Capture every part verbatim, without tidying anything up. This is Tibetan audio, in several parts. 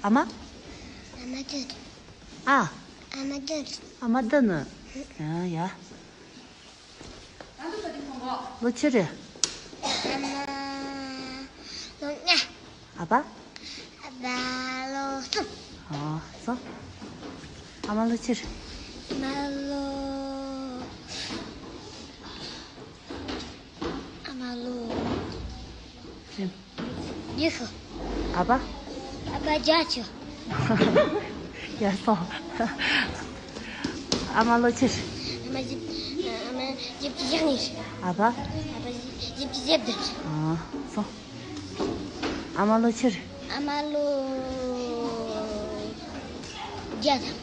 ཨ་མ། ཨ་མ་ཅོ། ཨ། ཨ་མ་ཅོ། ཨ་མ་ད་ནི། ཡ་ཡ། ལོ་ཆི་རེད། ཨ་མ་ལོ་ལྔ། ཨ་ཕ། ཨ་ཕ་ལོ་གསུམ། ཨ་སོ། ཨ་མ་ལོ་ཆི་རེད། ཨ་མ་ལོ། ཨ་མ་ལོ། ཉི་ཤུ། ཨ་ཕ། ཨ་ཕ་བརྒྱད་ཅུ། ཡ་སོ། ཨ་མ་ལོ་ཆི་རེད། ཨ་མ་བཞི། ཨ་མ་བཞི་བཅུ་ཞེ་གཉིས། ཨ་ཕ། ཨ་ཕ་བཞི་བཅུ་ཞེ་བདུན། ཨ་སོ། ཨ་མ་ལོ་ཆི་རེད། ཨ་མ་ལོ་བརྒྱ་དང་།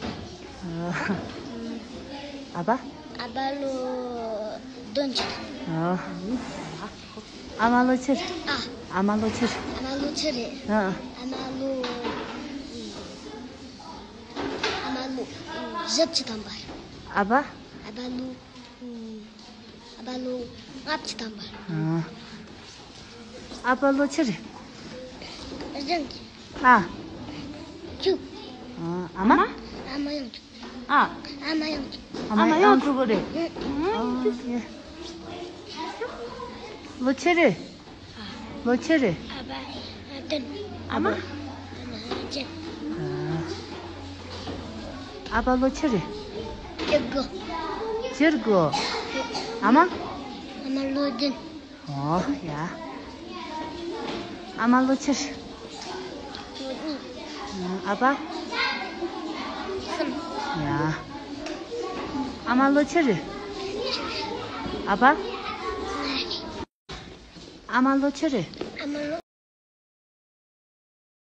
ཨ་ཕ། ཨ་ཕ་ལོ་བདུན་ཅུ་དང་། ཨ་མ་ལོ་ཆི་རེད། ཨ། ཨ་མ་ལོ་ཆི་རེད། ཨ་མ་ལོ་ཆི་རེད། ཨ། ཨ་མ་ལོ། ཨ་མ་ལོ་བཞི་བཅུ་ཐམ་པ། ཨ་ཕ། ཨ་ཕ་ལོ། ཨ་ཕ་ལོ་ལྔ་བཅུ་ཐམ་པ། ཨ། ཨ་ཕ་ལོ་ཆི་རེད། གཞན་གྱི། ཨ། བཅུ། ཨ་མ། ཨ་མ་ཡང་བཅུ། ཨ། ཨ་མ་ཡང་བཅུ། ཨ་མ་ཡང་བཅུ་གོ་རེད། ཨ། ལོ་ཆི་རེད། ལོ་ཆི་རེད། ཨ་ཕ་བདུན། ཨ་མ། ཨ་མ་གཅིག། ཨ་ཕ་ལོ་ཆི་རེད། བཅུ་དགུ། བཅུ་དགུ། ཨ་མ། ཨ་མ་ལོ་བདུན། ཨོ་ཡ། ཨ་མ་ལོ་ཆི་རེད། ལོ་གཉིས། ཨ་ཕ། གསུམ། ཡ། ཨ་མ་ལོ་ཆི་རེད། ཨ་ཕ། ལྔ། ཨ་མ་ལོ་ཆི་རེད།